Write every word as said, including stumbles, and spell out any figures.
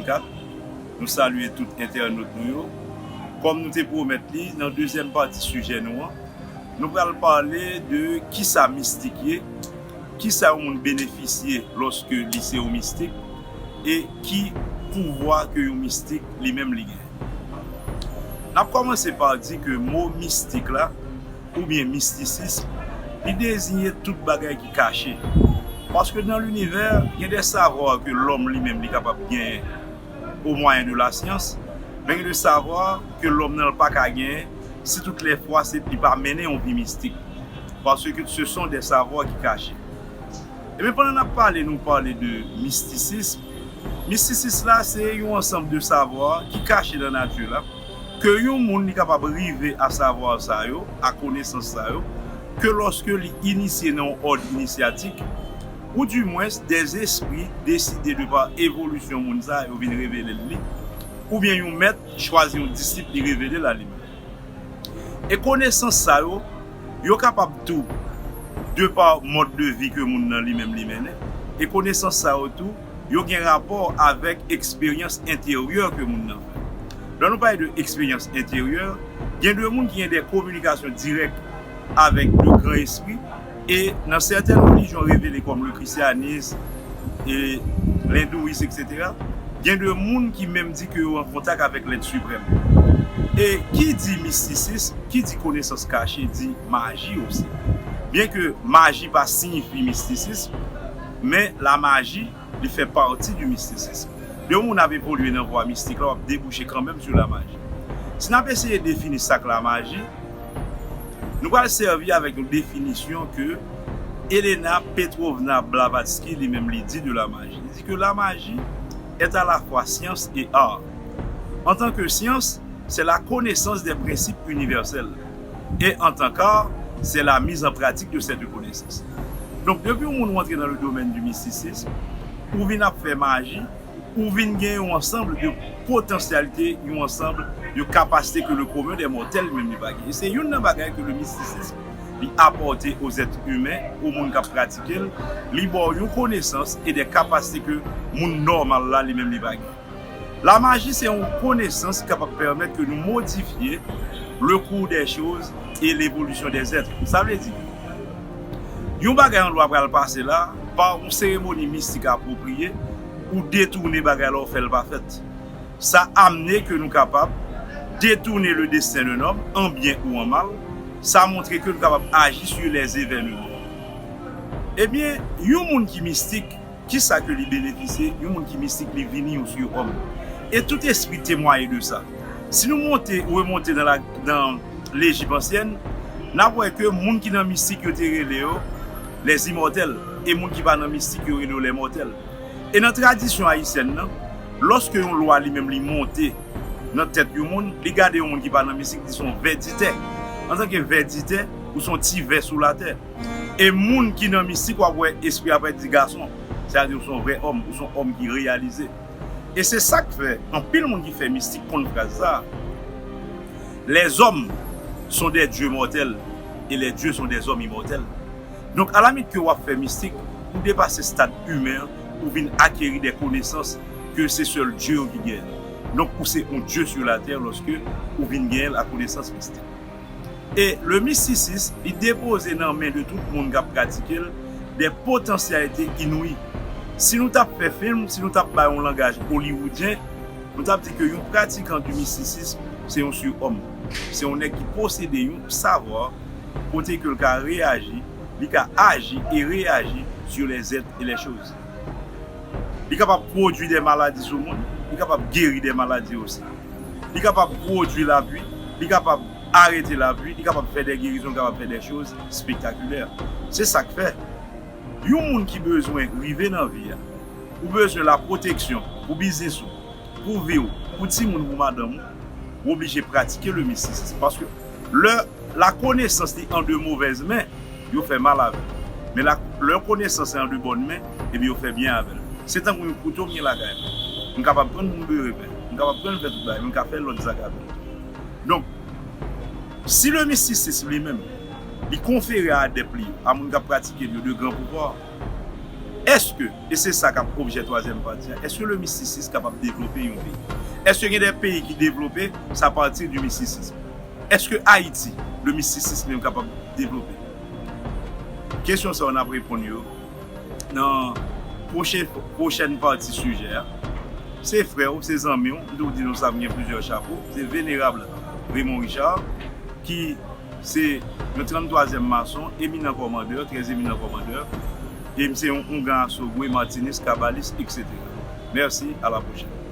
kat. Nou salye tout entènot nou yo. Kòm nou te pwomèt li, nan dezyèm pati sijè nou an, nou pral pale de kisa mistik ye, kisa yon moun benefisye lòske li se yon mistik, e ki pouvwa ke yon mistik li menm li gen. N ap kòmanse pa di ke mo mistik la, oubyen mistisism, li deziye tout bagay ki kache. Paske nan linivè, gen de savwa ke lòm li menm li kapab genyen o mwayen de la syans, men gen de savwa ke lòm nan pa ka genyen si tout lè fwa se, li pa mennen yon vi mistik. Paske ce sont des savoirs ki kache. Ebyen, pandan n ap pale, nou pale de mistisism. Mistisism la, se yon ansanm de savwa ki kache nan nati la, ke yon moun li kapab rive a savwa sa yo, a konesans sa yo, ke lòske li inisye nan yon òd inisyatik, ou dimwens dèzespri deside de pa evolisyon moun sa yo vin revele l li, oubyen yon mèt chwazi yon disip li revele l a li menm. E konesans sa yo, yo kapab tou, de pa mòd de vi ke moun nan li menm li mennen, e konesans sa yo tou, yo gen rapò avèk eksperyans enteryè ke moun nan fè. Lè nou pale de eksperyans enteryè, gen de moun ki gen de kominikasyon dirèk avèk de gran espri, e nan sètèn relijyon revele kòm le christianisme, e lendouis, et cetera, gen de moun ki menm di ke yo an kontak avèk lèt siprèm. E ki di mistisism, ki di konesans kache, di maji osi. Byen ke maji pa siyifi mistisism, men la maji, li fè pati di mistisism. Lè yon moun ap evolye nan vwa mistik la, w ap debouche kanmenm sou la maji. Si n ap eseye defini sa k la maji, nou pral sèvi avèk yon definisyon ke Elena Petrovna Blavatsky li menm li di de la maji. Li di ke la maji est à la fois science et art. En tant que science, c'est la connaissance des principes universels. Et en tant qu'art, c'est la mise en pratique de cette connaissance. Donk, depi yon moun rantre nan le domaine du mysticisme, ou vin ap fè maji, ou vin gen yon ansanm de potansyalite, yon ansanm de kapasite ke le commun des mortels menm li pa gen. E se youn nan bagay ke le mysticisme li apòte aux êtres humains, o moun k ap pratike l, li ba w yon konesans e de kapasite ke moun nòmal la li menm li pa gen. La maji se yon konesans ki kapab pèmèt ke nou modifye le cours des choses et l'évolution des êtres. Sa vle di, yon bagay an dwa pral pase la, pa yon seremoni mistik apwopriye, ou detounen bagay la, ou fè l pa fèt. Sa amne ke nou kapab detounen le destin d'un homme, an byen ou an mal. Sa montre ke nou kapab aji sur les événements. Ebyen, yon moun ki mistik, kisa ke li benefisye? Yon moun ki mistik, li vini yon surhomme. E tout espri temwaye de sa. Si nou monte, remonte nan la, nan Lejip ansyèn, n ap wè ke moun ki nan mistik yo te rele yo les immortels, e moun ki pa nan mistik yo rele yo les mortels. E nan tradisyon ayisyèn nan, lòske yon lwa li menm li monte nan tèt yon moun, li gade yon moun ki pa nan mistik, li se yon vèditè. Antanke vèditè, ou se yon ti vè sou latè. E moun ki nan mistik, w ap wè espri a ap di gason. Sa vle di ou se yon vrè òm, ou se yon òm ki reyalize. E se sa k fè anpil moun ki fè mistik konn fraz sa a: Les hommes sont des dieux mortels et les dieux sont des hommes immortels. Donk, alamit ke w ap fè mistik, ou depase stad imen an, ou vin akeri de konesans ke se sèl Dye yo ki genyen. Donk, ou se yon Dye sur la terre lòske ou vin genyen lakonesans mistik. E le mistisism, li depoze nan men de tout moun k ap pratike l de potansyalite inouyi. Si nou t ap fè fim, si nou t ap bay yon langaj oliwoudyen, nou t ap di ke yon pratikan du mysticisme, se yon surhomme. Se yon nèg ki posede yon savwa, kote ke l ka reyaji, li ka aji e reyaji sur les êtres et les choses. Li kapab pwodui de maladi sou moun, li kapab geri de maladi osi. Li kapab pwodui lapli, li kapab arete lapli, li kapab fè de gerizon, li kapab fè de choz spektakilè. Se sa k fè, yon moun ki bezwen rive nan vi a, ou bezwen la pwoteksyon pou biznis ou, pou vi w, pou timoun, pou madanm ou, ou oblije pratike le mistisism. Paske lè lakonesans li an de movèz men, yo fè mal avè l. Men la, lè konesans li an de bòn men, ebyen yo fè byen avè l. Se tankou yon kouto m gen lakay mwen. M kapab pran l pou m bere pen. M kapab pran l fè tout bagay, men m ka fè lòt zak avè l. Donk, si le mistisism li menm, li konfere a adèp li yo, a moun k ap pratike l yo, de gran pouvwa, Èske, e se sa k ap objè twazyèm pati a, èske le mysticisme kapab devlope yon peyi? Èske gen de peyi ki devlope sa pati di mistisizm? Èske Ayiti, le mysticisme menm kapab devlope? Kesyon sa yo n ap reponn yo nan pwochen, pwochèn pati sijè a. Se frè w, se zanmi w, m toujou di nou sa, m gen plizyè chapo, se Venerab Raymond Richard, ki se yon tranntwazyèm mason, eminan kòmandè, trè eminan kòmandè, e m se yon oungan asogwe, matinis, kabalis, etsetera. Mèsi, a la pwochèn.